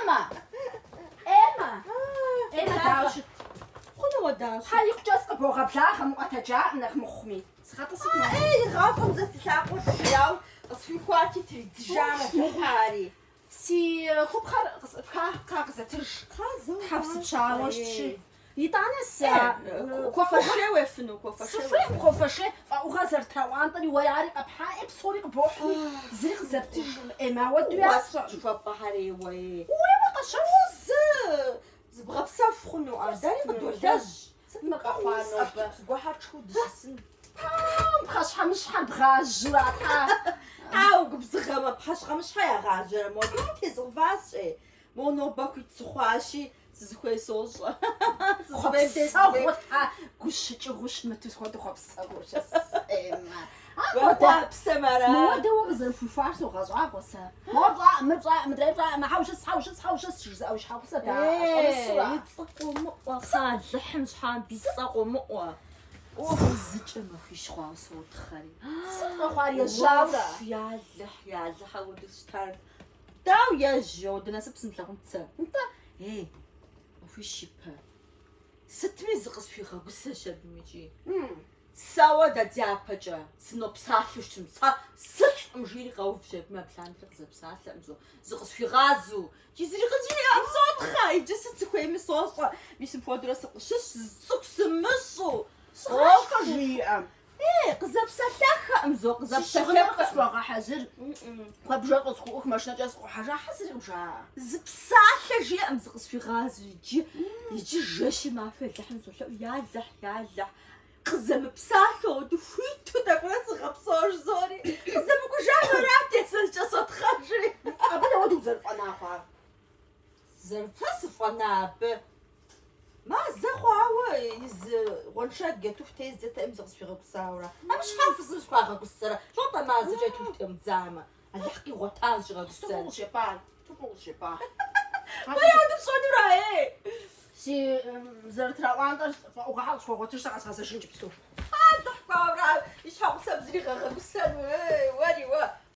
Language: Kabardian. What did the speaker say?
Эммэ! Эммэ! Эммэ, дауэ щыт? Хъуну уэ дауэ щыт? Тхьэ, икъукӏэ сыкъыбогъэблагъэм, укъэтэджакъым нэхъ мыхъуми. Сыгъэтӏысыт А, эй, игъащӏэм зэ си лъакъуэр шияу къысхуихуати, тридзыжамэ, лъыхьари. Си хупхъэр къысӏыпха, кхъа къызэтыж. Кхъа зэ Тхьэ сыпщауэ щытщи. Итӏанэ сэ Куэфэшей уефыну, куэфэшей. Сыхуейкъым куэфэшей, фӏэӏугъэ зэрытраӏуантӏэри уэ ари къэпхьаӏи, псори къыбохьри, зыри къызэптыжкъым. Эммэ, ауэду ясщӏэкъым. Жыхуэпӏэхьэрей уэ. Уеуэ къэщэху. Зы зыбгъэпсэху хъуну, а дэри къыдолэжь. Сыт мы къэхъуар нобэ? Зыгуэрхэр тшхыу дыщысын. Тхьэм, пхъэщхьэмыщхьэр бгъажьэу, тхьэ. Ау, губзыгъэмэ, пхъэщхьэмыщхьэ ягъажьэрэ, мо дунейм тезгъэуващ, мо нобэ хуит сыхъуащи, сызыхуей сощӏэ. Хъуэпсэгъуэ, тхьэ, гущыкӏыгъуэу щымыту схуэдэу хъуэпсэгъуэу щыс, Эммэ. Уэхъуапсэм ара? Мыуэдэ уэ къызэрыпхуихуар согъэщӏагъуэ сэ. Мор пщӏаӏым, мыр пщӏаӏым, мыдрей пщӏаӏым, хьэ ущыс, хьэ ущыс, хьэ ущыс, жызыӏэ уи щхьэгъусэр да щӏэмысура? И цӏэ къомыӏуэ, кхъа, Алыхьым щхьа, абы и цӏэ къомыӏуэ. Сэ зыкӏэ махуищ хъуауэ сотхъэри. Сыт къэхъуар ежьаура? Уэф, ялыхь, ялыхь, ауэдэу сщытар. Дауэ ежьэу, дэ насып сымылъагъунт сэ. Нтӏэ. Ей, махуищ ипэ. Сытми зыкъысхуигъэгусэщ абым икӏи. Сэ уэ дэ дяпэкӏэ сынопсалъэу щытым, сэ сылӏым жири къэувщ абым, абы лъандэрэ къызэпсалъэӏым зо, зыкъысхуигъазэу. Икӏи зыри къызжиӏэӏым, сотхъэ, иджы сыт сыхуейми сощӏэ. Мис мыпхуэдэурэ сыкъыщысщ, зы цӏыкӏу сымыщӏу. Сыгъашхэ жиӏэм. Ей, къызэпсэлъэххэӏым зо, Си щыгъыныр къызэпсэлъэххэӏым. къысхуэгъэхьэзыр, куэбжэр къысхуӏух, машинэкӏэ сыкъыӏухьэжа, хьэ зыри къыбжаӏэ. Зы псалъэ жиӏэм зыкъысхуигъазэу иджы, иджы жэщи махуи Алыхьым солъэӏу, ялыхь, ялыхь. Къызэмыпсалъэу ауэдэу хуиту тӏэкӏурэ сыгъэпсэу жызори, къызэмыкӏужам арат езыркӏэ сотхъэжри. Абы дауэду узэрыфӏэна хъуар? Зэрыфэ сыфӏэна абы. Мазэ хъуауэ и зы гъуэншэдж е туф тездзэтэӏым зыкъысхуигъэгусауэрэ. Абы щхьэ фызым зыхуагъэгусэрэ? Лӏо-тӏэ мазэкӏэ туф темыдзамэ. Алыхь къигъуэта Сыту зыщӏигъэгусэн. фӏы къызжепӏар? Сыту фӏы къызжепӏар? Уэри ауэдэу пщӏэнура, ей? Си зэрытраӏуантӏэр фӏэӏугъэхьэр къысхуэгъуэтыж, сэ къэзгъэзэжын иджыпсту. Алыхь кӏуауэрэ и щхьэгъусэм зригъэгъэгусэну, ей, уэри уэ.